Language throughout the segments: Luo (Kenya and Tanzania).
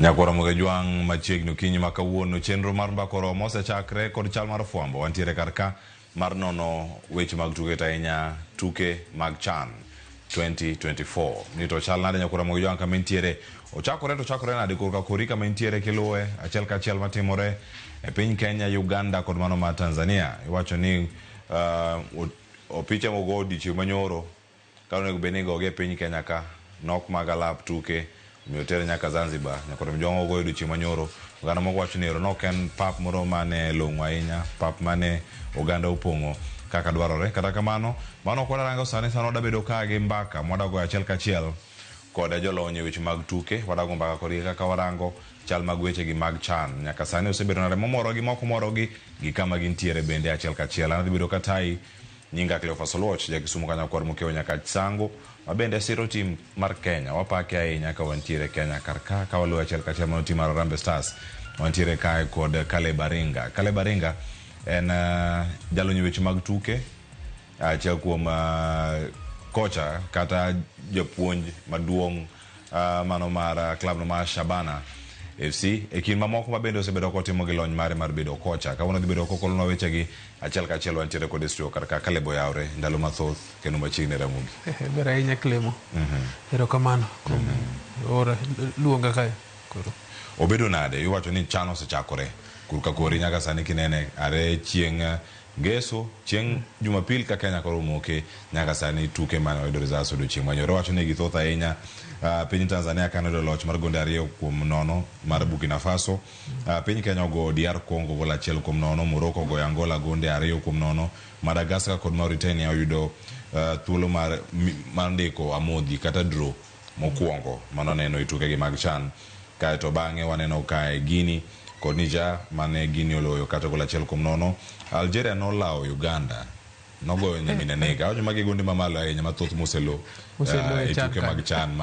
Nyakwar Ramogi Ajwang' machiegni okinyi ma kawuono chenro mar mbaka oromo osechakre kod chal mar fwambo. Wantiere kar ka mar nono weche mag tuke to ahinya tuke mag CHAN 2024. Ni to chal nade Nyakwar Ramogi Ajwang' kama intiere? Ochakore to ochakore nade korka kori kama intiere kiluwe achiel kachiel matimore e piny Kenya, Uganda kod mano mar Tanzania. Iwacho ni opiche mogo odiochieng' manyoro Ka onego bed ni igogi e piny Kenya ka, nok mag alap tuke omiyo otere nyaka Zanzibar. Nyakoro Mjwang'o ogoyo odiochieng' manyoro. Oganda moko wacho ni ero nok en pap moro mane long'o ahinya, pap mane oganda opong'o kaka dwarore. Kata kamano, mano ok wadarango sani, sani wadabedo ka gi mbaka mwadagoyo achiel kachiel kod jolony e weche mag tuke. Wadago mbaka kodgi kaka warango chal mag weche gi mag CHAN. Nyaka sani osebedo nade momorogi, mok omorogi, gi kama gintiere bende achiel kachiel. An adhi bedo katayi. Nyinga Cleophas Oluoch, ja Kisumu ka nyakwar Mokeo Nyakach Sango, ma bende siro tim mar Kenya. Wapake ahinya ka wantiere Kenya kar ka, ka waluwo achiel kachiel mano tim mar Harambee Stars. Wantiere kae kod Caleb Aringa. Caleb Aringa en jalony e weche mag tuke, achiel kuom kocha kata japuonj maduong' mano mar klab no mar Shabana FC e kind mamoko ma bende osebedo kotimo gi lony mare mar bedo kocha. Kawuono dhi bedo kokolonwa wechegi achiel kachiel wantiere kod e studio kar ka Caleb oyawre ndalo mathoth kendo machiegni Ramogi. Ber ahinya Clemo. Erokamano kuom ora luonga kae. Koro. Obedo nade? Iwacho ni CHAN osechakore. Kurka kori nyaka sani kinene are chieng' Ngeso, chieng' Jumapil ka Kenya koro omoke nyaka sani tuke mane oyudo results odiochieng' manyoro. Wacho ni githoth ahinya. Piny Tanzania kane oyudo loch mar gonde 2-0 mar Burkina Faso. Piny Kenya ogo DR Congo gol 1-0, Morocco ogoyo Angola gonde 2-0, Madagascar kod Mauritania oyudo thuolo mar ndiko amodhi kata draw mokwongo mano neno e tukegi mag CHAN. Kaeto bang'e waneno kae Guinea kod Niger mane Guinea oloyo kata gol 1-0. Algeria nolawo Uganda nogoyo nyimine nega. Awacho magi gonde mamalo ahinya mathoth moselo e tuke mag CHAN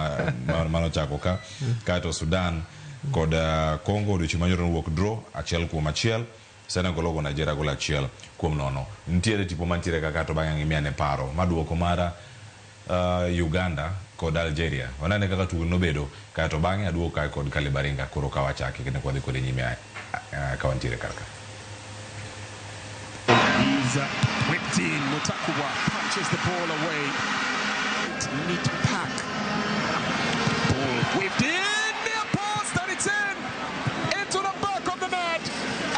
manochako ka. Kaeto Sudan kod Congo odiochieng' manyoro nowuok draw 1-1. Senegal ogo Nigeria gol 1-0. Nitiere tipo mantiere kaka to bang'e ng'imiyane paro. Maduoko mara Uganda kod Algeria. Wanane kaka tugo nobedo kaeto bang'e aduogo kae kod Caleb Aringa koro ka wachake kendo kwadhi kode nyime ka wantiere kar ka. He's whipped in. Mutakubwa punches the ball away. Neat pack. Ball whipped in. Near post and it's in. Into the back of the net.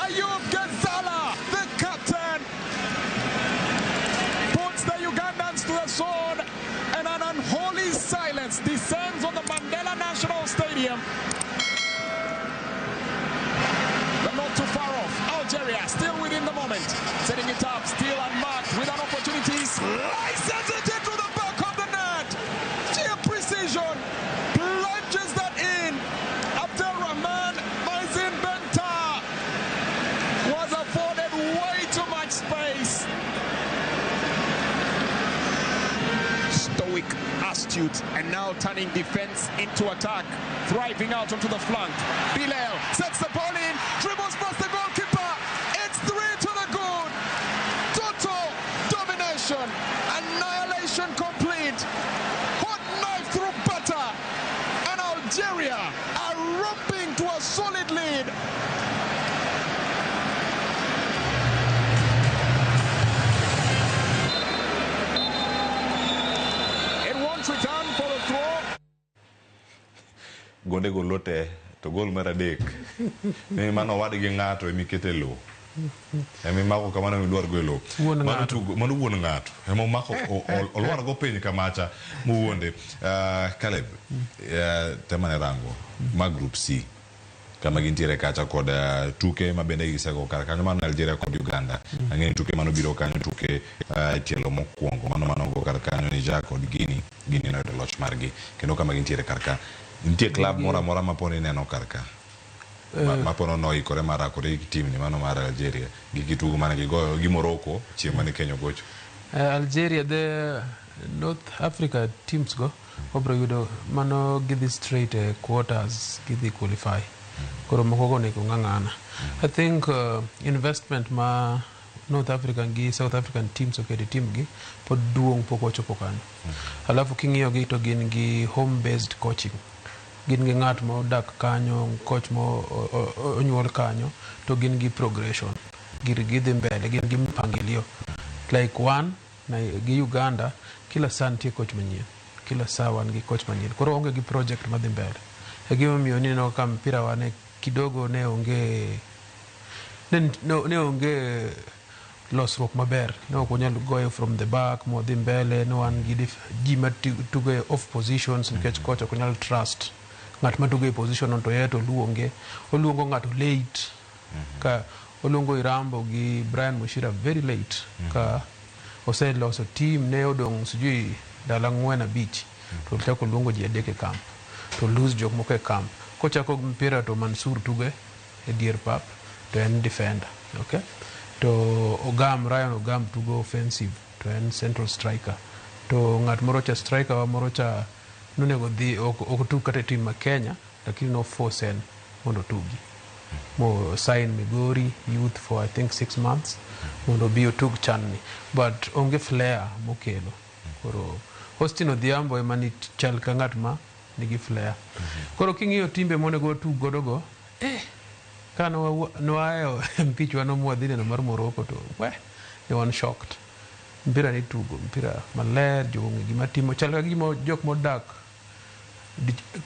Ayub Ghazala, the captain, puts the Ugandans to the sword, and an unholy silence descends on the Mandela National Stadium. But not too far off. Algeria still within the moment, setting it up, still unmarked with an opportunity. Slices it into the back of the net. Sheer precision, plunges that in. Abdelrahman Maizin Benta was afforded way too much space. Stoic, astute, and now turning defense into attack. Thriving out onto the flank. Bilal sets the ball in, dribbles past the goalkeeper. It's 3 to the good. Total domination, annihilation complete. Hot knife through butter. And Algeria are romping to a solid lead. It won't return for the throw. Gonde go lote to gol mar adek. Ni mano owadgi ng'ato emikete lowo. Emimako kamano emilwar go e lowo. Wuon Mano ng'ato. tugo, mano wuon ng'ato. Ema omako olwar go piny kamacha mowuonde. Caleb, temane rango ma group C kama gintiere kacha kod tuke ma bende gisego kar kanyo mano Algeria kod Uganda. Ang'eyo ni tuke mano biro kanyo tuke tielo mokwongo mano manogo kar kanyo Niger kod Guinea. Guinea noyudo loch margi kendo kama gintiere kar ka nitie club moro amora ma poni ineno kar ka ma pono noikore mar rakore gi team ni mano mar Algeria gi gitugo mane gigoyo gi Morocco chieng' mane Kenya ogocho. Algeria, the North Africa teams go obro yudo mano gidhi straight e quarters, gidhi qualify. Koro moko go onego ng'ang'ana. I think investment ma North African gi South African teams oketo e team gi pod duong' pok ochopo kanyo. Alafu king'iyo gi to gin gi home based coaching. Gin gi ng'at ma odak kanyo, coach ma onyuol kanyo, to gin gi progression. Gir gidhi mbele, gin gi mpangilio. Like one, na gi Uganda, kila saa nitie coach manyien. Kila saa wan gi coach manyien. Koro onge gi project madhi mbele. E gimomiyo nineno ka mpira wa ne kidogo ne onge ne onge losruok maber ne ok wanyal goyo from the back modhi mbele ne wan gi ji matugo e off positions nikech coach ok nyal trust ng'at matugo e position no to ye to luonge oluongo ng'ato late ka oluongo Irambo gi Brian Mushira very late ka oseloso team ne odong' sijui ndalo ang'wen abich to ochako luongo ji adek e camp to lose jok moko e camp kochako mpira to Mansur tugo e dier pap to en defender okay to Ogam Ryan Ogam tugo offensive to en central striker to ng'at moro cha striker wa moro cha nonego dhi ok tug kata e team ma Kenya lakini no force en mondo otugi mo sign Migori youth for I think 6 months mondo obi otug chan ni but onge flair mokelo koro Austin Odhiambo ema ni chal ka ng'at ma nigi flair koro king'iyo timbe monego watug godo go ka noayo mpichwa no mwadhi neno mar Morocco to we ne wan shocked mpira ni tugo mpira maler jogo ong'e gima timo chal ka gima jok modak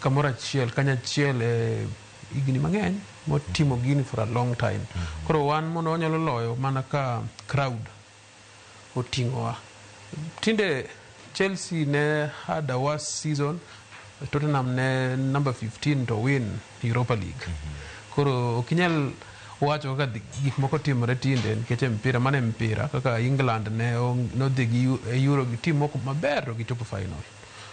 kamoro achiel kanyachiel e higni mang'eny motimo gini for a long time koro wan mondo wanyalo loyo mana ka crowd oting'owa tinde Chelsea ne had a worse season Tottenham ne number 15 to win Europa League koro ok inyal wacho kaka gik moko timore tinde nikech e mpira mano e mpira kaka England ne nodhi gi e Euro gi team moko maber to gichopo final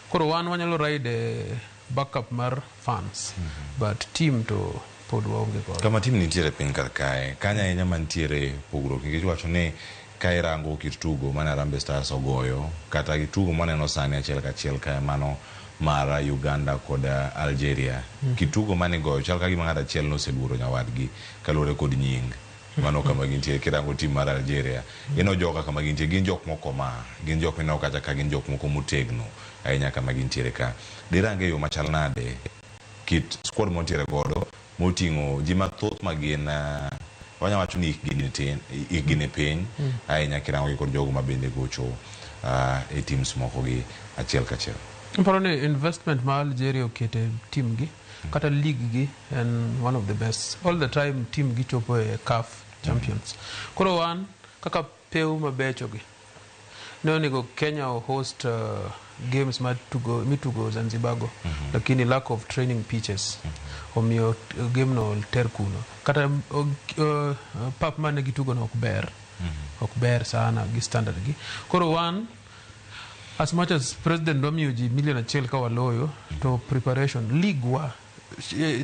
koro wan wanyalo ride e backup mar fans but team to pod waonge godo Kama team nitiere piny kar kae, kanyo ahinya mantiere pogruok nikech iwacho ni ka irango kit tugo mane Harambee Stars ogoyo kata gi tugo mwaneno sani achiel kachiel kae mano mar Uganda kod Algeria. Kit tugo mane igoyo chal ka gima ng'ato achiel noseluoro nyawadgi kaluwore kod nying. Mano kama gintie kirango team mar Algeria. Ineno joka kama gintie gin jok moko ma gin jok mineno kacha ka gin jok moko motegno ahinya kama gintiere ka. Dirange e yo machal nade kit squad mantiere godo moting'o ji mathoth ma gin wanya wacho ni hikgi ni tin hikgi ni piny ahinya kirango gi kod jogo ma bende gocho e teams moko gi achiel kachiel. Aparo ni investment ma Algeria oketo e team gi kata league gi en one of the best all the time team gi chopo e CAF champions koro wan kaka pew mabecho gi ne onego Kenya o host games ma tugo mitugo Zanzibar go lakini lack of training pitches omiyo game no ter kuno kata pap mane gitugo no ok ber ok ber sana gi standard gi koro wan as much as president dwa miyo ji milion achiel ka waloyo to preparation league wa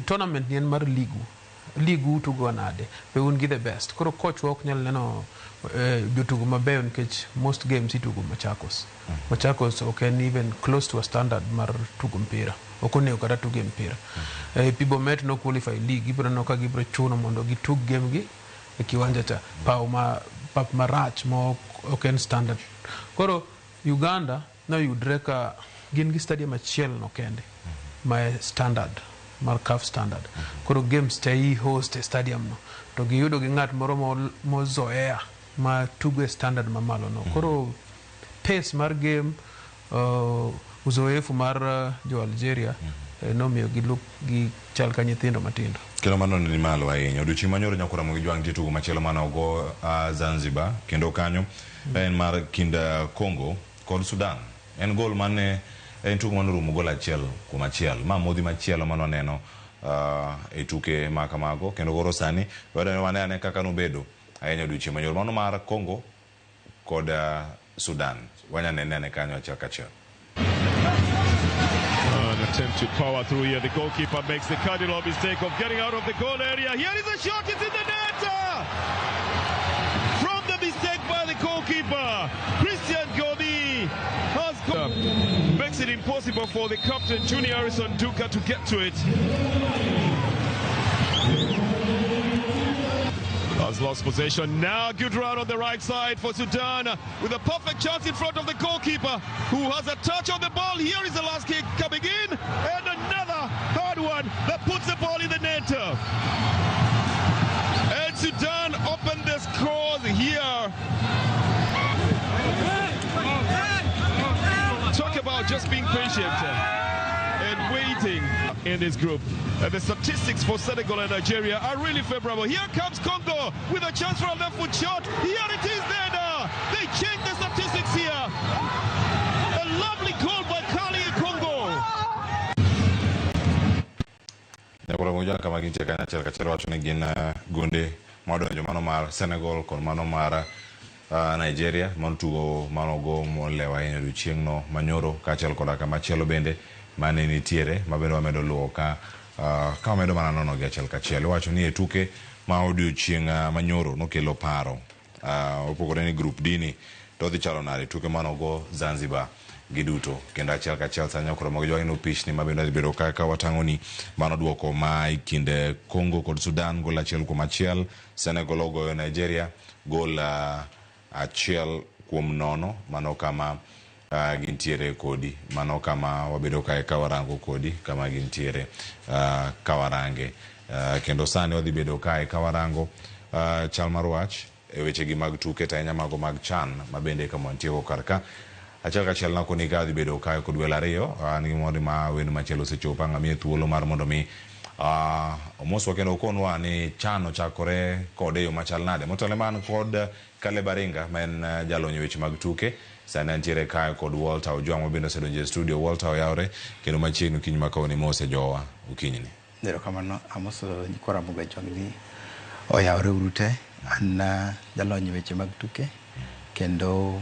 tournament ni en mar league league utugo nade be un gi the best koro coach wa ok nyal neno jotugo mabeyo nikech most games itugo Machakos Machakos ok en even close to a standard mar tugo mpira ok onego kata tugo e mpira Pibomet no qualify league ibiro neno ka gibiro chuno mondo gitug game gi e kiwanja cha paw ma pap marach ma ok en standard koro Uganda noyudre ka gin gi stadium achiel no kende ma e standard mar CAF standard koro games te i host e stadium no to giyudo gi ng'at moro mozoea ma tugo e standard mamalo no koro pace mar game uzoefu mar jo Algeria nomiyo gilook gi chal ka nyithindo matindo. Kendo mano ni malo ahinya. Odiochieng' manyoro nyakora Ramogi Jwang' nitie tugo machielo mane ogo Zanzibar kendo kanyo en mar kind Congo kod Sudan. En gol mane en tugo mane orumo gol 1-1. Ma modhi machielo mane waneno e tuke ma kamago kendo koro sani wadwa wane ane kaka nobedo ahinya odiochieng' manyoro mano mar Congo kod Sudan. Wanya nene ane kanyo achiel kachiel. An attempt to power through here. The goalkeeper makes the cardinal mistake of getting out of the goal area. Here is a shot. It's in the net. From the mistake by the goalkeeper, Christian Gomi has makes it impossible for the captain Junior Harrison Duka to get to it. Has lost possession. Now good run on the right side for Sudan with a perfect chance in front of the goalkeeper who has a touch on the ball. Here is the last kick coming in and another hard third one that puts the ball in the net. And Sudan opened the scores here. Talk about just being patient and waiting in this group. And the statistics for Senegal and Nigeria are really favorable. Here comes Congo with a chance for a left foot shot. Here it is there now. They change the statistics here. A lovely goal by Kali Congo. Nyakoro moja kama gintie kanyo achiel kachiel wacho ni gin gonde madonjo mano mar Senegal kod mano mar Nigeria mano tugo mano go molewo ahinya odiochieng'no manyoro kaachiel koda kamachielo bende mane nitiere mabende wamedo luwo ka wamedo mana nono gi achiel kachiel. Iwacho ni e tuke ma odiochieng' manyoro nokelo paro opogore ni group D ni to dhi chalo nade tuke manogo Zanzibar giduto kendo achiel kachiel sani nyakoro mag jwang'ino pichni mabende dhi bedo kaka watang'oni mano duoko ma e kind Congo kod Sudan gol 1-1, Senegal ogoyo Nigeria gol 1-0. Mano kama gintiere kodi, mano kama wabedo kae ka warango kodi kama gintiere ka warange kendo sani wadhi bedo kae ka warango chal mar wach e wechegi mag tuke to ahinya mago mag CHAN mabende kama wantiego kar ka. Achiel kachiel nakoni ka adhi bedo kae kod welo ariyo, an gi mor ma wendo machielo osechopo ang'amiye thuolo mar mondo mi omoswa kendo okonwa ni CHAN ochakore kode e yo machal nade. Motelo man kod Caleb Aringa ma en jalony e weche mag tuke. Sani antiere kae kod Walter Ojwang' ma bende osedonjo e studio. Walter oyawre kendo machiegni okinyi ma kawuono mose jowa okinyni. Erokamano, amoso nyikwa Ramogi Ajwang' ni oyawre uru te. An jalony e weche mag tuke kendo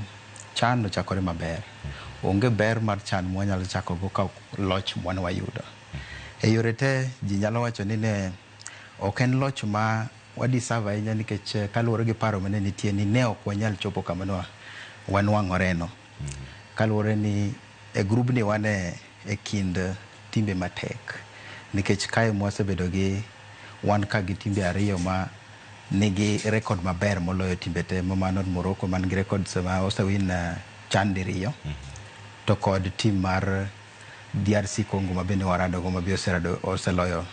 CHAN ochakore maber. Onge ber mar CHAN mwanyalo chakogo ka loch mwane wayudo. E yore te ji nyalo wacho ni ne ok en loch ma wadeserve ahinya nikech kaluwore gi paro mane nitie ni ne ok wanyal chopo kama ne wanwang'oreno. Kaluwore ni e grubni wan e kind timbe matek nikech kae mwasebedo gi wan ka gi timbe ariyo ma nigi rekod maber moloyo timbe te, mano Morocco man gi records ma osewin CHAN diriyo to kod tim mar DRC Congo ma bende waradogo ma be oseloyo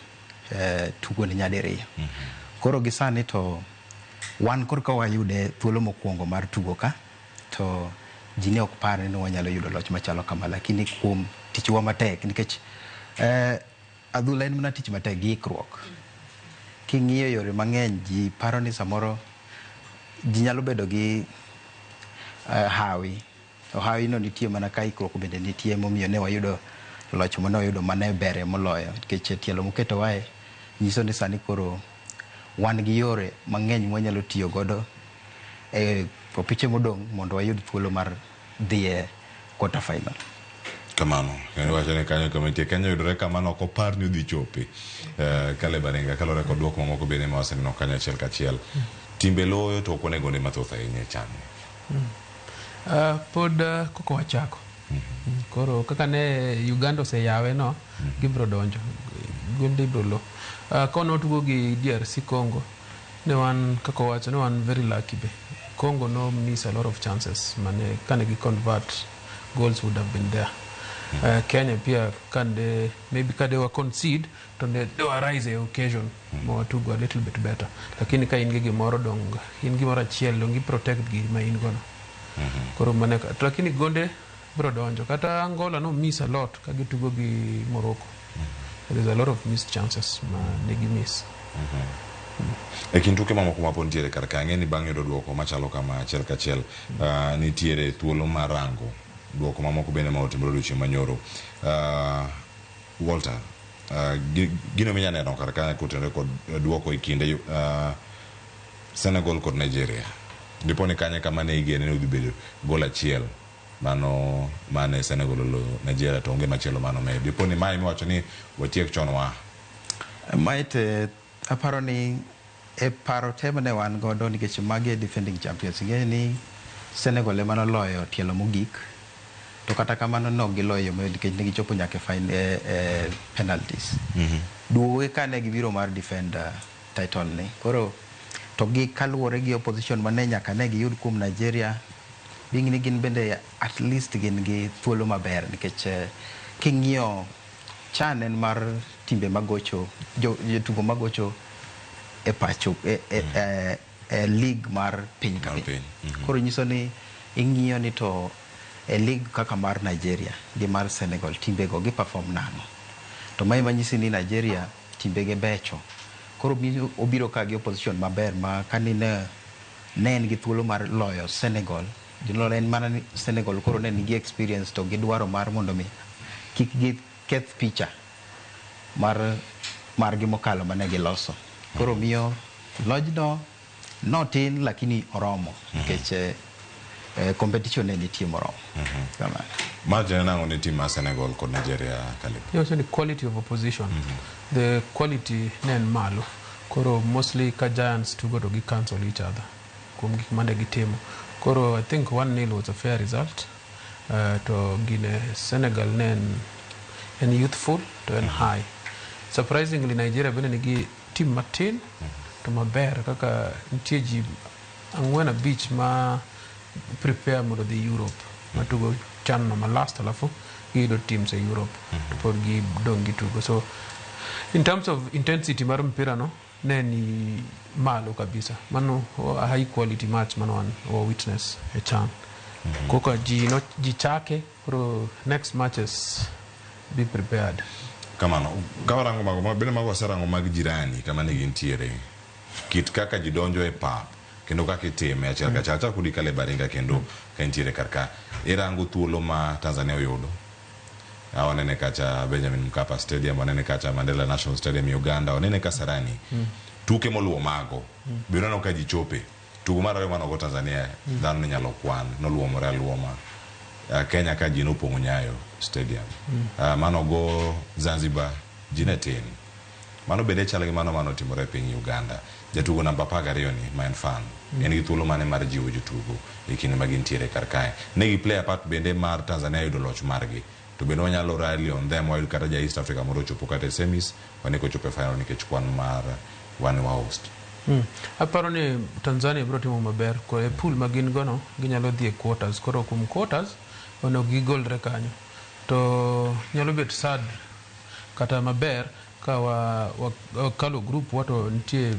tugo ni nyadiriyo. Koro gi sani to wan korka wayude thuolo mokwongo mar tugo ka to ji ne ok par ni wanyalo yudo loch machalo kama, lakini kuom tichwa matek nikech adhula en mana tich matek gi ikruok. King'iyo yore mang'eny ji paro ni samoro ji nyalo bedo gi hawi. To hawi no nitie mana ka ikruok bende nitie, momiyo ne wayudo loch mane wayudo mane bere moloyo nikech tielo moketowae nyiso ni sani koro wan gi yore mang'eny mwanyalo tiyo godo e opiche modong' mondo wayud thuolo mar dhi e quarter final. Kamano, kendo wacho ni kanyo kama nitie Kenya yudore kama ok opar ni odhi chope. Caleb Aringa kaluwore kod duoko mamoko bende ma waseneno kanyo achiel kachiel. Timbe loyo to ok onego ni mathoth ahinya e CHAN. Pod koko wachako. Koro kaka ne Uganda oseyawe no, gibiro donjo. Gonde ibiro lo. Kono tugo gi DRC Congo, ne wan kaka wacho ne wan very lucky be. Congo no miss a lot of chances mane kane gi convert goals would have been there. Kenya pia kande maybe kade wa concede to ne they were rise a occasion ma watugo a little bit better, lakini ka in gi gimoro dong in gimoro achiel dong i protect gi ma in gono. Koro mane to lakini gonde bro donjo kata Angola no miss a lot ka gitugo gi Morocco. There's a lot of missed chances ma negi miss. E kind tuke mamoko ma pod nitiere kar ka, ang'e ni bang' yudo duoko machalo kama achiel kachiel, nitiere thuolo mar rango duoko mamoko bende ma otimore odiochieng' manyoro. Walter, gino minya neno kar ka kotenore kod duoko e kind Senegal kod Nigeria. Dipo ni kanye kama ne igene ni odhi bedo gol achiel mano mane Senegal oloyo Nigeria to onge machielo mano med. Dipo ni mae miwacho ni watiek chon wa. Mae te aparo ni e paro te mane wan godo nikech magi e defending champions. Ing'eyo ni Senegal ema noloyo tielo mogik to kata kamano ne ok giloyo nikech ne gichopo nyaka e penalties. Duogo ka ne gibiro mar defend title ni. Koro to gi kaluwore gi opposition mane nyaka ne giyud kuom Nigeria, being ni gin bende at least gin gi thuolo maber nikech king'iyo CHAN en mar timbe magocho jotugo magocho e pacho e league mar piny ka Mar piny. piny. Koro nyiso ni ing'iyo ni to e league kaka mar Nigeria gi mar Senegal timbego gi perform nang'o. To mae manyisi ni Nigeria timbege becho. Koro obiro ka gi opposition maber ma kanine ne en gi thuolo mar loyo Senegal. Gino en mana ni Senegal koro ne nigi experience to gidwaro mar mondo mi kik giketh picha mar margi mokalo mane giloso. Koro miyo lojno notin lakini oromo nikech competition ne nitie moromo. Kamano. Martin en ang'o ne team mar Senegal kod Nigeria Caleb? Iwacho ni quality of opposition. The quality ne en malo. Koro mostly ka Giants tugo to gi cancel each other kuom gik mane gitimo. Koro I think 1-0 was a fair result. To gine Senegal ne en youthful to en high. Surprisingly Nigeria bende nigi team matin to maber kaka nitie ji 4-5 ma prepare mondo dhi Europe matugo CHAN no ma last alafu giyudo teams e Europe to pod gidong' gitugo. So in terms of intensity mar mpira no ne ni malo kabisa. Mano a high quality match mano wan wa witness e CHAN. Koka ji no ji chake koro next matches be prepared. Kamano, ka warango mago, bende mago waserango mag jirani kama ne gintiere. Kit kaka ji donjo e pap, kendo kaka itime achiel kachiel. Achak kodi Caleb Aringa kendo ka intiere kar ka. Irango thuolo ma Tanzania oyudo. Wanene kacha Benjamin Mkapa Stadium, wanene kacha Mandela National Stadium Uganda, wanene Kasarani. Tuke moluwo mago, be uneno ka ji chope. Tugo mar ariyo manogo Tanzania, dhano ne nyalo kwan, noluomore aluoma. Kenya ka ji nopong'o Nyayo Stadium. Manogo Zanzibar, ji ne tin. Mano bende chal gi mano manotimore e piny Uganda. Jatugo namba 12 ni, ma en fan, en gi thuolo mane mar jiwo jotugo e kinde ma gintiere kar kae. Ne gi play a part bende mar Tanzania yudo loch margi. To bende wanyalo rally on them wayud kata ja East Africa moro ochopo kata e semis, wane kochopo e final nikech kwan mar wan wa host. Aparo ni Tanzania biro timo maber ko e pool ma gin go no ginyalo dhi e quarters. Koro kuom quarters onego gigolre kanyo. To nyalo bet sad kata maber ka wakalo group wa to nitie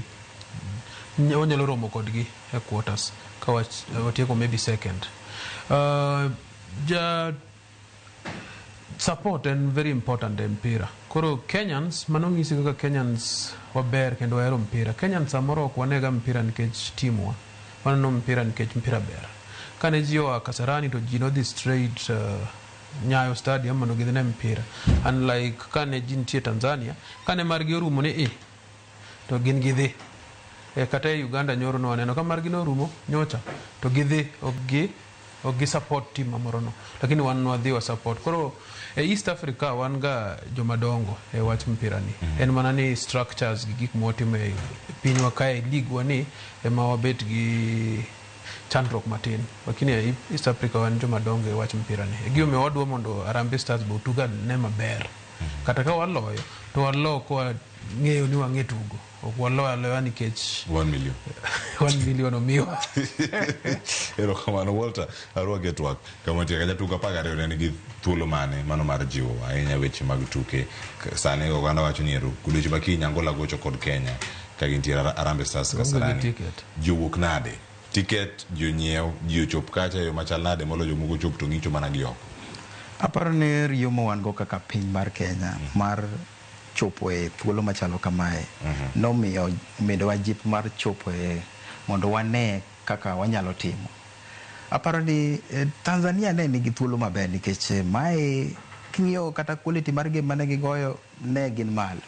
wanyalo romo kodgi e quarters ka watieko maybe second. Ja support en very important e mpira. Koro Kenyans, mano ng'isi kaka Kenyans waber kendo wahero mpira. Kenyans samoro ok wanega mpira nikech timwa. Waneno mpira nikech mpira ber. Kane ji oa Kasarani to ji nodhi straight Nyayo Stadium mondo gidhi ne mpira. Unlike kane ji nitie Tanzania, kane margi orumo ni to gin gidhi. Kata e Uganda nyoro no waneno ka margi norumo nyocha to gidhi ok gi support team mamoro no. Lakini wan wadhi wa support. Koro e East Africa wan ga jomadongo e wach mpira ni. En mana ni structures gi gik mwatimo e pinywa kae league wa ni ema wabet gi chandruok matin. Lakini e East Africa wan jomadongo e wach mpira ni. E gimomiyo wadwa mondo Harambee Stars be otuga ne maber. Kata ka waloyo to walo kwa ng'eyo ni wang'e tugo. Ok waloyo aloya nikech 1 million. 1 million omiwa. Erokamano Walter, arwake twak. Kama nitie ka jatugo 12 ne nigi thuolo mane mano mar jiwo ahinya weche mag tuke. Sani oganda wacho ni ero odiochieng' ma kiny Angola gocho kod Kenya ka gintiere Harambee Stars Kasarani. Ticket. Ji owuok nade? Ticket ji onyiew, ji ochop kacha e yo machal nade moloyo jomoko chop to ng'icho mana gi oko. Aparo ni riyo ma wan go kaka piny mar Kenya mar chopo e thuolo machalo kamae nomiyo medowa jip mar chopo e mondo wane kaka wanyalo timo. Aparo ni Tanzania ne nigi thuolo maber nikech mae king'iyo kata quality mar game mane gigoyo ne gin malo.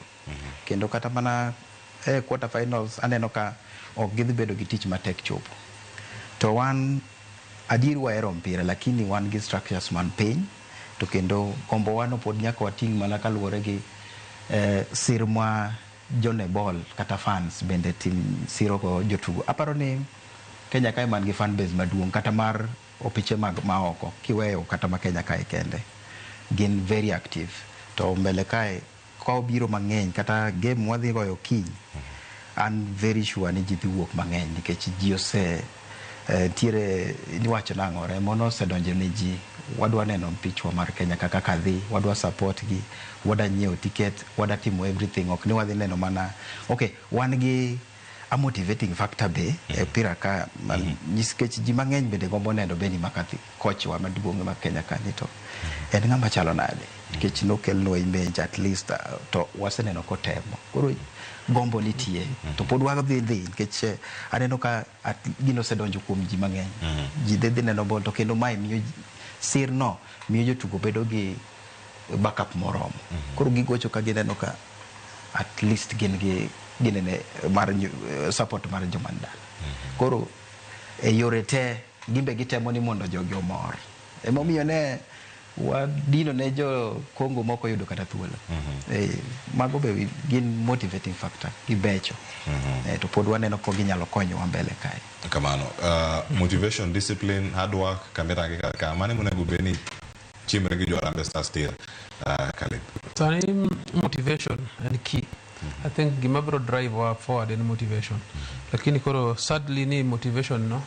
Kendo kata mana e quarter finals aneno ka ok gidhi bedo gi tich matek chopo. To wan adier wahero mpira lakini wan gi structures man piny to kendo gombowa no pod nyaka wating' mana kaluwore gi sir ma jone ball kata fans bende tim siro go jotugo. Aparo ni Kenya kae man gi fan base maduong' kata mar opiche mag maoko kiweyo kata ma Kenya kae kende gin very active. To mbele kae ka obiro mang'eny kata game mwadhi goyo kiny an very sure ni ji dhi wuok mang'eny nikech ji ose Ntiere niwacho nang'o, remo nosedonjo ne ji, wadwa neno mpichwa mar Kenya kaka kadhi, wadwa support gi, wadwa nyiewo ticket, wadwa timo everything, ok ni wadhi neno mana okay, wan gi a motivating factor be e mpira ka nikech ji mang'eny bende gombo neno Benni McCarthy, coach wa maduong' ma Kenya ka ni to en ng'ama chalo nade, nikech nokelnwa image at least to waseneno kotemo, koro gombo nitie to pod wadhi dhi nikech aneno ka gino osedonjo kuom ji mang'eny, ji dhi neno bol to kendo mae miyo sir no miyo jotugo bedo gi backup moromo, koro gigocho ka gineno ka at least gin gi ginene mar support mar joma ni dala, koro e yore te gimbe gitemo ni mondo jogi omor, emomiyo ne wadino ne jo Congo moko yudo kata thuolo. Mago be gin motivating factor gibecho, to pod waneno ko ginyalo konyowa mbele kae. Kamano, motivation, discipline, hard work, kamirange kar ka mane monego bed ni chimre gi jo Harambee Stars tir, Caleb? Sani motivation en key. I think gima biro drive wa forward en motivation. Lakini koro sadly ni motivation no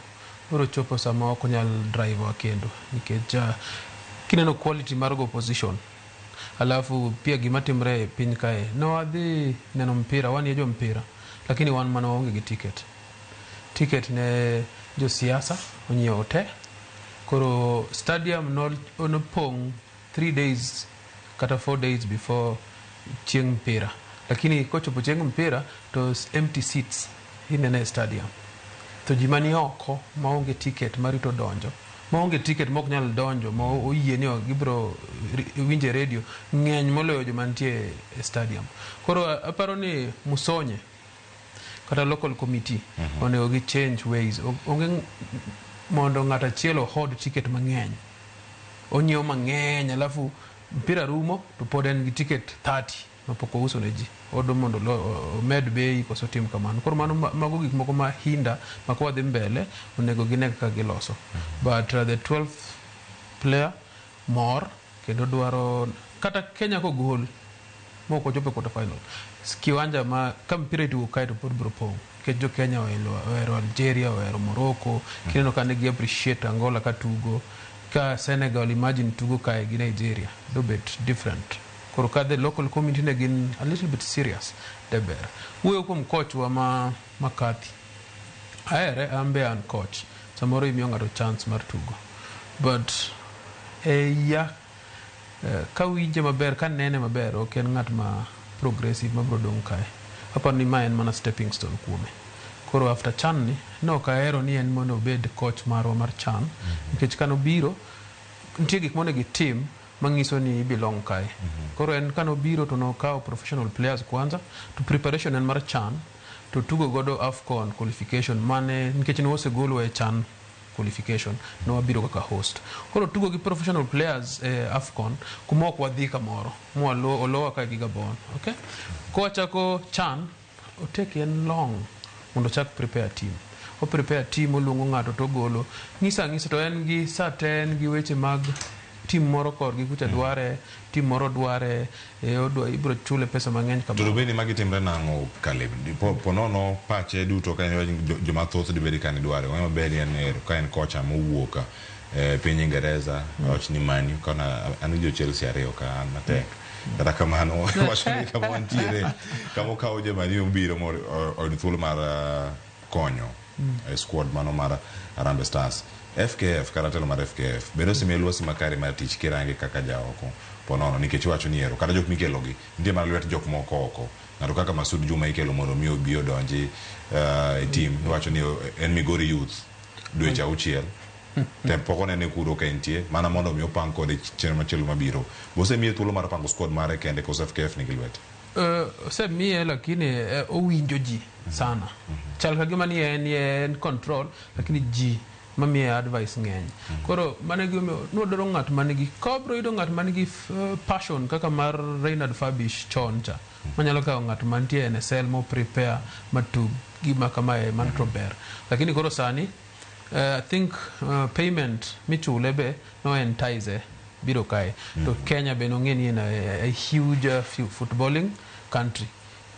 biro chopo sama ok onyal drive wa kendo nikech kineno quality mar go opposition, alafu pia gima timre e piny kae, ne wadhi neno mpira, wan ye jo mpira, lakini wan mana waonge gi ticket. Ticket ne josiasa onyiewo te, koro stadium nopong' 3 days kata 4 days before chieng' mpira, lakini kochopo chieng' mpira to empty seats ineno e stadium, to ji mani oko maonge ticket marito donjo, maonge ticket mok nyal donjo, ma oyie ni gibiro winjo e radio ng'eny moloyo joma nitie e stadium. Koro aparo ni Musonye kata local committee onego gi change ways. Onge mondo ng'ato achiel ohold ticket mang'eny, onyiewo mang'eny, alafu mpira rumo to pod en gi ticket 30 mapok ouso ne ji, odo mondo omed bei koso tim kamano. Koro mano mago gik moko ma hinda ma kwadhi mbele onego gine kaka giloso. But the 12th player mor kendo dwaro kata Kenya kogol mok ochopo e quarter final, kiwanja ma ka mpira itugo kae to pod biro pong' nikech jo Kenya ohero Algeria, ohero Morocco. Kineno ka ne gi appreciate Angola ka tugo ka Senegal, imagine tugo kae gi Nigeria, dobet different. Koro ka the local community ne gin a little bit serious de ber. Wuoyo kuom coach wa ma McCarthy, ahere an be, an coach, samoro imiyo ng'ato chance mar tugo, but e iya kawinje maber, kanene maber, ok en ng'at ma progressive ma biro dong' kae. Aparo ni ma en mana stepping stone kuome. Koro after CHAN ni ne ok ahero ni en mondo obed coach marwa mar CHAN, nikech kanobiro nitie gik monego itim manyiso ni belong kae. Koro en kanobiro to nokawo professional players kwanza, to preparation en mar CHAN to tugo godo AFCON qualification mane, nikech ne wasegolwa e CHAN qualification, ne wabiro kaka host. Koro tugo gi professional players e AFCON kuma ok wadhi kamoro olowa ka gi Gabon, okay? Kowachako CHAN, otake en long mondo ochak prepare team, o prepare team, oluongo ng'ato to ogolo ng'isa ang'isa, to en gi sa te en gi weche mag team moro korgi kucha dware, team moro dware, odwa ibiro chule pesa mang'eny. To Kamano. Bed ni magi timre nang'o, Caleb? Po nono pache duto ka en joma thoth dibed ka ni dware. Ong'e maber ni en ero ka en kocha mowuok piny Ingereza, wach ni Man U kana an gi jo Chelsea ariyo ka an matek. Kata kamano wacho ni kama wantiere kama okawo jo Man U obiro oyud thuolo mar konyo e squad mano mar Harambee Stars. FKF kata telo mar FKF bende osemiyo lwasi makare mar tich kirange kaka jaoko ponono, nikech iwacho ni ero kata jok mikelogi nitie mana lwet jok moko oko, ng'ato kaka Masud Juma ikelo mondo mi obi odonji e team, iwacho ni en Migori Youth dweche 6 tem pok onene kuro ka entie mana mondo mi opang kode chenro machielo mabiro. Bosemiye thuolo mar pango squad mare kende koso FKF nigi lwete? Osemiye, lakini owinjo ji sana, chal ka gima ni en control, lakini ji mamiye advice ng'eny. Koro mano e gimomiyo nwadwaro ng'at manigi, ka wabiro yudo ng'at manigi passion kaka mar Reinhard Fabisch chon cha, manyalo kawo ng'at mantie NSL mo prepare matug gima kamae, mano to ber. Lakini koro sani I think payment michule be no entice biro kae to Kenya be nong'e ni en a huge footballing country.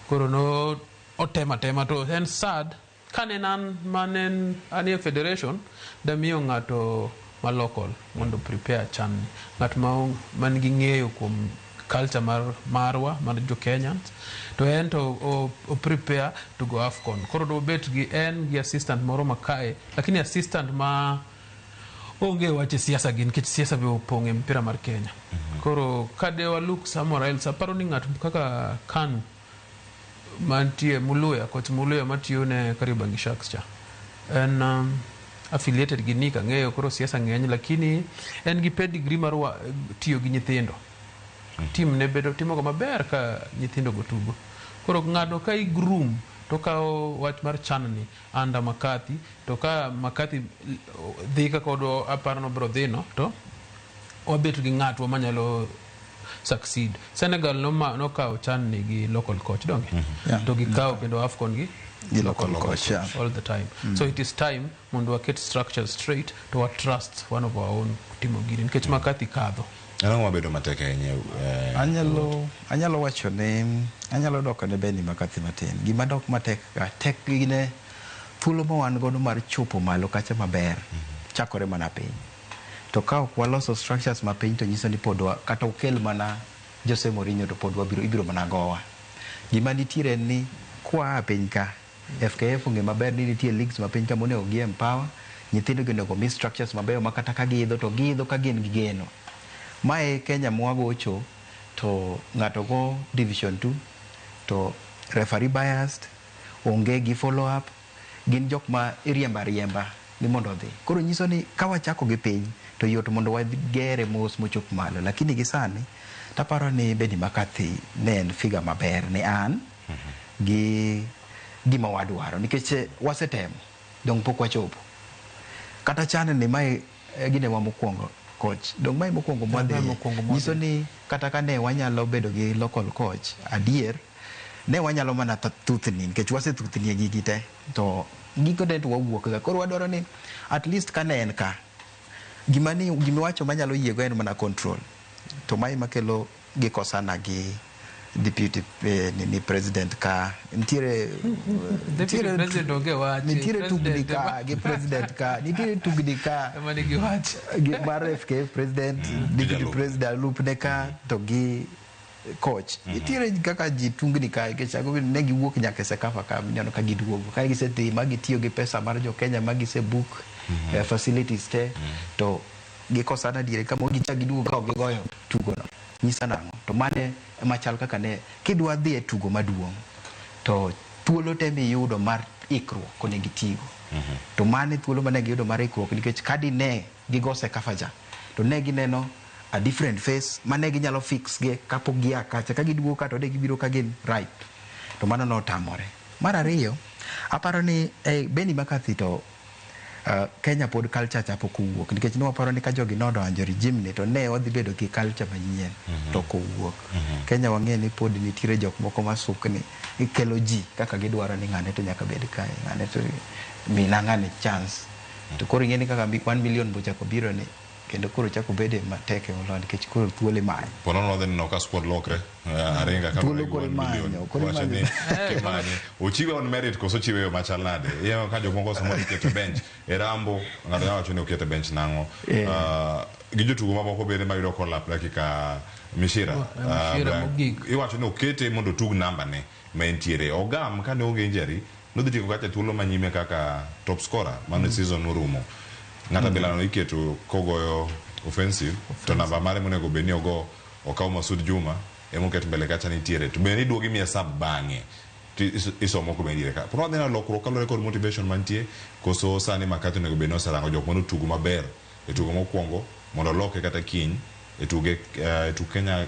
Koro no otemo atema to en sad. Kane an mane anie federation, damiyo ng'ato ma local mondo prepare CHAN ni. Ng'at ma man gi ng'eyo kuom culture mar marwa mar jo Kenyans to en to o prepare to go AFCON. Koro dobet gi en gi assistant moro ma kae, lakini assistant ma onge wache siasa gi nikech siasa be opong' e mpira mar Kenya. Koro kade wa look somewhere else, aparo ni ng'at kaka Kanu mantie Muluya, coach Muluya matiyo ne Kariobangi Sharks cha en affiliated gi Nick ang'eyo koro siasa ng'eny lakini en gi pedigree mar tiyo gi nyithindo. Team ne bedo timoga maber ka nyithindo go tugo. Koro ng'ato ka i groom to kawo wach mar CHAN ni under McCarthy to ka McCarthy dhi kaka odwa aparo nobiro dhi no to wabet gi ng'atwa manyalo succeed. Senegal nokawo CHAN ni gi local coach donge? Yeah. To gikawo kendo AFCON gi Gi local coach, yeah. all the time. So it is time mondo waket structures straight to wa trust one of our own timo gini nikech McCarthy kadho. Ang'o mabedo matek ahinya? Anyalo wacho ni anyalo doko ne Benny McCarthy matin. Gima dok matek ka tek gine thuolo ma wan godo mar chopo malo kacha maber chakore mana piny. To ka ok waloso structures mapiny to nyiso ni pod wa, kata okel mana Jose Mourinho to pod wabiro ibiro mana gowa. Gima nitiere en ni kwa piny ka FKF ong'e maber ni nitie leagues ma piny ka monego gi empower nyithindo gi onego mi structures mabeyo ma kata ka giidho to giidho ka gin gi geno. Mae Kenya mwagocho to ng'ato go division 2 to referee biased, onge gi follow up, gin jok ma iriembo ariemba ni mondo odhi. Koro nyiso ni ka wachako gi piny to yot mondo wagere mos mochop malo. Lakini gi sani taparo ni Benny McCarthy ne en figure maber ne an gi gima wadwaro nikech wasetemo dong pok wachopo. Kata CHAN ni mae ginewa mokwongo coach dong mae mokwongo mwadhi Mae mokwongo mwadhi. nyiso ni kata ka ne wanyalo bedo gi local coach adier ne wanyalo mana thuthni nikech wasethuthni e gigi te to gikone to wawuok ga koro wadwaro ni at least ka ne en ka gima ni gimiwacho manyalo yiego en mana control to mae makelo gikosana gi deputy ni president ka nitiere Deputy president onge wach. nitiere tugni President ka gi president ka nitiere tugni ka ema nigi wach. gi mar FKF president deputy Jalup. president jalupne ka to gi coach nitiere kaka ji tungni ka nikech ago ne giwuok nyaka e CECAFA ka mineno ka giduogo ka gisedhi ma gitiyo gi pesa mar jo Kenya ma gise book facilities te to gikosana diere ka mo gichak giduogo ka ok gigoyo tugono nyisa nang'o to mane ema chal kaka ne kidwa dhi e tugo maduong' to thuolo te miyudo mar ikruok onego itigo to mane thuolo mane giyudo mar ikruok nikech ka dine gigo CECAFA cha to ne gineno a different face mane ginyalo fix ge kapok gia kacha ka giduogo ka to ne gibiro ka gin right to mano notamore. Mar ariyo aparo ni Benny McCarthy to Kenya pod culture cha pok owuok nikech ne waparo ni ka jogi nodonjo regime ni to ne wadhi bedo gi culture manyien to ok owuok. Kenya wang'e ni pod nitiere jok moko masukni gikelo ji kaka gidwaro ni ng'ane to nyaka bed kae ng'ane to mina ng'ane chance to koro ing'e ni kaka 1 million bochako biro ni kendo koro chako bede matek e moloyo nikech koro thuolo imanyo. Ponono wadhi neno ka squad lokre Aringa ka Thuolo gi koro 1 million. imanyo, koro Wacho ni imanyo. kimanye. Ochiwe on merit koso ochiwe e yo machal nade? Ineno ka jomoko samoro iketo e bench. E Rambo ng'ato nyalo wacho ni okete bench nang'o. Gi jotugo mamoko bende mayudo kolap dakika Mishira. Mishira mogik. Iwacho ni okete mondo otug namba ne ma entiere. Ogam kane onge injury nodhi tieko kacha thuolo manyime kaka top scorer mano e season norumo. Ng'ato bila no iketo kogoyo offensive to namba mare monego bed ni ogo okaw Masud Juma emoket mbele kacha nitiere to bende iduogo imiye sub bang'e to isomo kuma ediere ka. Pod wadhi neno lokruok kaluwore kod motivation mantie koso sani McCarthy onego bed ni oserango jok manotugo maber e tugo mokwongo mondo oloke kata kiny e tuge e tuk Kenya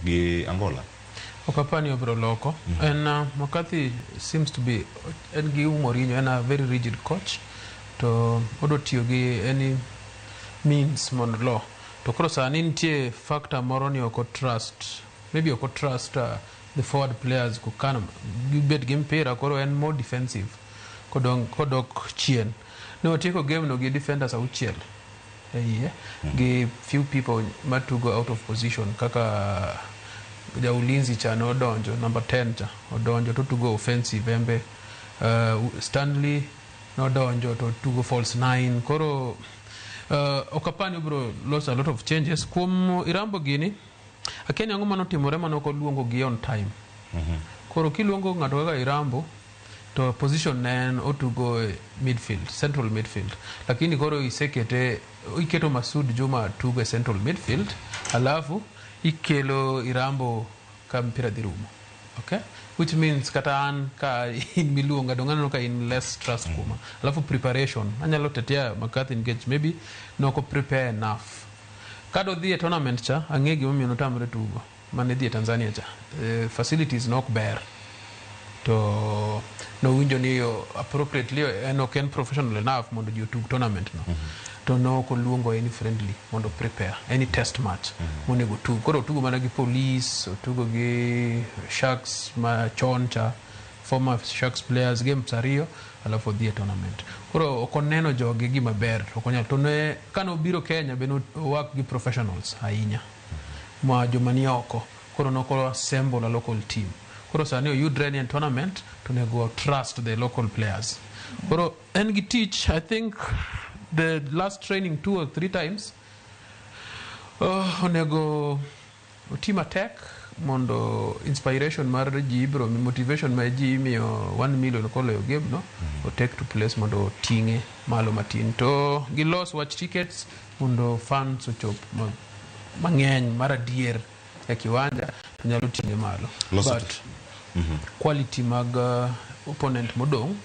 gi Angola. Ok apar ni obiro loko. En McCarthy seems to be en gi Mourinho en a very rigid coach to odwa tiyo gi any means mondo lo. To koro sani nitie factor moro ni ok trust maybe ok trust the forward players kokano gibed gi mpira koro en more defensive kodok chien. Ne otieko game no gi defenders auchiel e iye gi few people matugo out of position kaka ja ulinzi cha nodonjo number 10 cha odonjo to tugo offensive embe Stanley nodonjo to tugo false nine. Koro ok apani obiro loso a lot of changes. Kuom Irambo gini, akia ni ang'o manotimore mane ok oluongo gi on time. Koro kiluongo ng'ato kaka Irambo to position ne en otugo e midfield, central midfield. Lakini koro isekete iketo Masud Juma tugo e central midfield, alafu ikelo Irambo ka mpira dhi rumo. Okay? Which means kata an ka in miluonga dong aneno ka in less trust kuoma. Alafu preparation, anyalo tetea McCarthy nikech maybe noko prepare enough. Kado dhi e tournament cha, ang'e gimomiyo notamre tugo mane dhi e Tanzania cha. Facilities nok ber. To nowinjo ni appropriately en ok en professional enough mondo ji otug tournament no. To nok oluongo any friendly mondo prepare any test match monego otug. Koro otugo mana gi Police, otugo gi Sharks ma chon cha, former Sharks players games ariyo, alafu odhi e tournament. Koro ok oneno jogi gima ber, ok onyal. To ne kane obiro Kenya be no work gi professionals ahinya. Ma joma ni oko. Koro noko assemble a local team. Koro sani oyudre ni en tournament to onego trust the local players. Koro en gi tich, I think the last training 2 or 3 times onego oti matek mondo inspiration mar ji ibro motivation ma ji imiyo 1 million koloyo game no o take to place mondo oting'e malo matin to gilos wach tickets mondo fans ochop mang'eny mar adier e kiwanja to nyalo ting'e malo. Loso But quality mag opponent modong'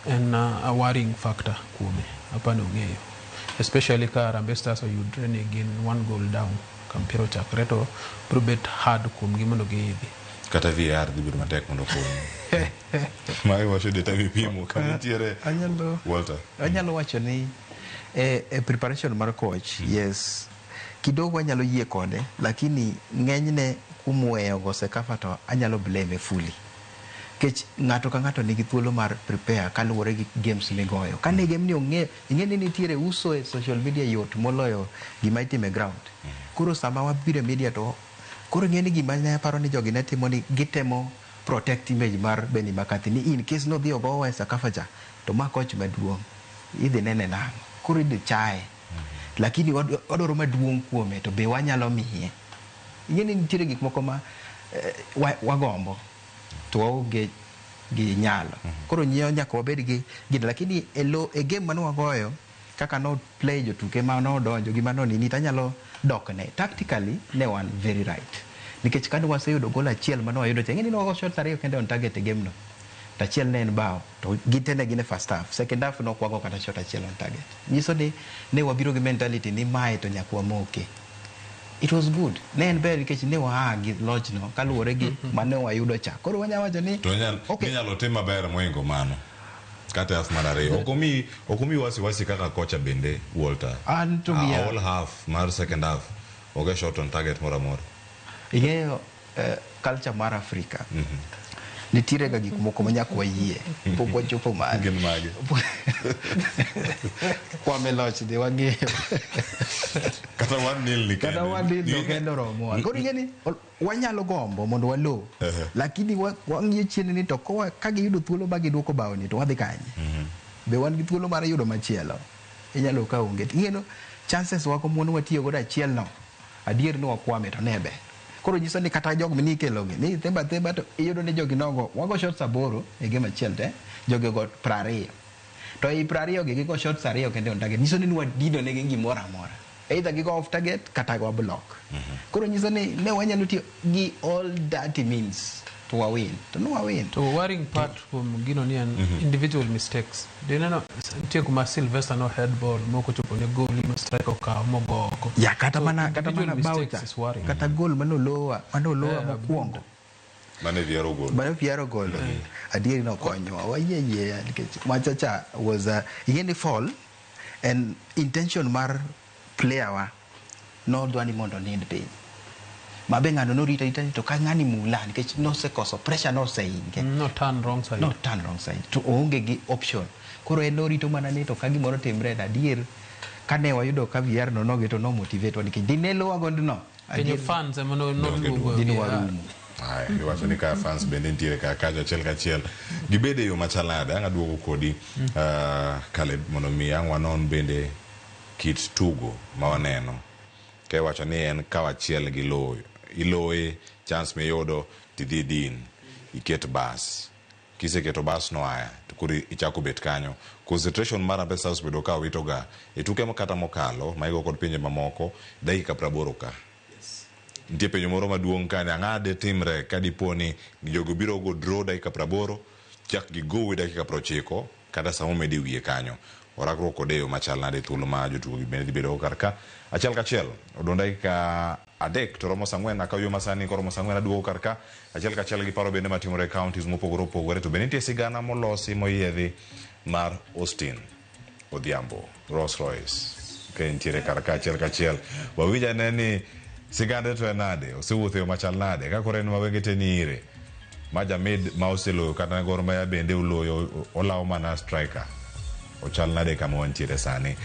en a worrying factor kuome apani ong'eyo, especially ka Harambee Stars oyudre ni gin 1 goal down ka mpira ochakre to biro bet hard kuomgi mondo giidhi. Kata VAR dhi bedo matek mondo okony. Ma iwacho data mipimo kama nitiere Walter. Anyalo wacho ni e preparation mar coach, yes, kidogo anyalo yie kode, lakini ng'enyne kuom weyo go CECAFA to anyalo blame fully. Nikech ng'ato ka ng'ato nigi thuolo mar prepare kaluwore gi games migoyo. Kane game ni ong'e, ing'e ni nitiere uso e social media yot moloyo gima itimo e ground. Koro sama wabiro e media to koro ing'e ni gima ne aparo ni jogi ne timo ni gitemo protect image mar Benny McCarthy ni in case nodhi ogowa e CECAFA cha to ma coach maduong' idhi nene nang'o. Koro idhi chaye. Lakini wadwaro maduong' kuome to be wanyalo miye. Ing'e ni nitiere gik moko ma wagombo to waonge gi nyalo. Koro nyiewo nyaka wabed gi gino. Lakini e game mane wagoyo kaka no play jotuke ma nodonjo gi mano nini tanyalo dokne. Tactically ne wan very right. Nikech kane waseyudo goal achiel mane wayudo cha, ing'e ni wago shots ariyo kende on target e game no. To achiel ne en bao to gite ne gin e first half. Second half ne ok wago kata shot achiel on target. Nyiso ni ne wabiro gi mentality ni mae to nyaka wamoke. It was good. Ne en ber nikech ne waa gi loch no kaluwore gi mane wayudo cha. Koro wanyalo wacho ni To okay. inyalo tim maber moingo mano. Kata half mar ariyo. Ok omi wasiwasi kaka kocha bende Walter. An to wiya All half mar second half onge shot on target moro amora. Ing'eyo culture mar Afrika. Nitiere ga gik moko ma nyaka wayie pok wachopo malo. Gin mage? Kwame loch dhi wang'eyo. Kata 1-0 ni Kata kende. 1-0 no kende oromowa. Koro ing'e ni wanyalo gombo mondo walo. Lakini wang'iyo chien ni to ka giyudo thuolo ma giduoko bao ni to wadhi kanye? Be wan gi thuolo mar yudo machielo? Inyalo ka onge. Ing'e no chances wako mon watiyo godo achiel no. Adier ni wakwame to ne ber. Koro nyiso ni kata jog minikelo gi ni themba themba to iyudo ni jogi nogo wago shots 8 e game achiel te jogi ogo 20. To ei 20 gi gigo shots 2 kende on target. Nyiso ni nwadino negi gimoro amora. Either gigo off target kata go block. Koro nyiso ni ne wanyalo tiyo gi all dirty means to wawin. To no wawin. To worrying part kuom gino ni en individual mistakes. Dineno nitie kuma Sylvester no head ball moko chopo ne goal ma striker okawo mogo oko. Ya kata So mana kata individual mana bao mistakes cha. is worrying. Kata goal manolowa mokwongo. Mane Viero goal. Mane Viero goal. Adieri nokonyowa. Wayie yie nikech macha cha was a ing'e ni fall and intention mar player wa nodwa ni mondo onind piny. Mabe ng'ano norito arita ni to ka ng'ani mula nikech nosekoso pressure noseinge. No turn wrong side. No turn wrong side. To oonge gi option. Koro en norito mana ni to ka gimoro timre to adier kane wayudo ka VR no noge to no motivate wa nikech dine lowa gondno. Kenyo fans ema noluongo Dine VR. warumo. Aya, iwacho ni ka fans bende nitiere kar kacha achiel kachiel. Gibede e yo machal nade? Ang' aduogo kodi Caleb mondo mi ang' wanon bende kit tugo ma waneno. Ka iwacho ni en kaw achiel gi loyo. Iloye, chance miyudo tidhi din, iket bas. Kiseketo bas no aya, to koro ichako bet kanyo. Concentration mar Harambee Stars osebedo ka wito ga e tuke kata mokalo ma igo kod pinje mamoko dakika 80 ka. Nitie penjo moro maduong' ka ni ang'a detimre ka dipo ni jogo biro go draw dakika 80 chak gigowi dakika 90 kata sama omedi wiye kanyo. Orakruok kode e yo machal nade thuolo ma jotugo gi bende dhi bedo go kar ka. Achiel kachiel odong' dakika 3 to romo saa 4 akaw yo masani koromo saa 4 aduogo kar ka. Achiel kachiel gi paro bende matimore e counties mopogore opogore to bende nitie sigana molosi moyiedhi mar Austin Odhiambo Rolls Royce ka entiere kar ka achiel kachiel. Wawinj ane ni sigande to en nade, osewuotho e yo machal nade, ka koro en ma wenge te ni ire. Ma jamid ma oseloyo kata Gor Mahia bende oloyo olawo mana striker. Ochal nade kama wantiere sani.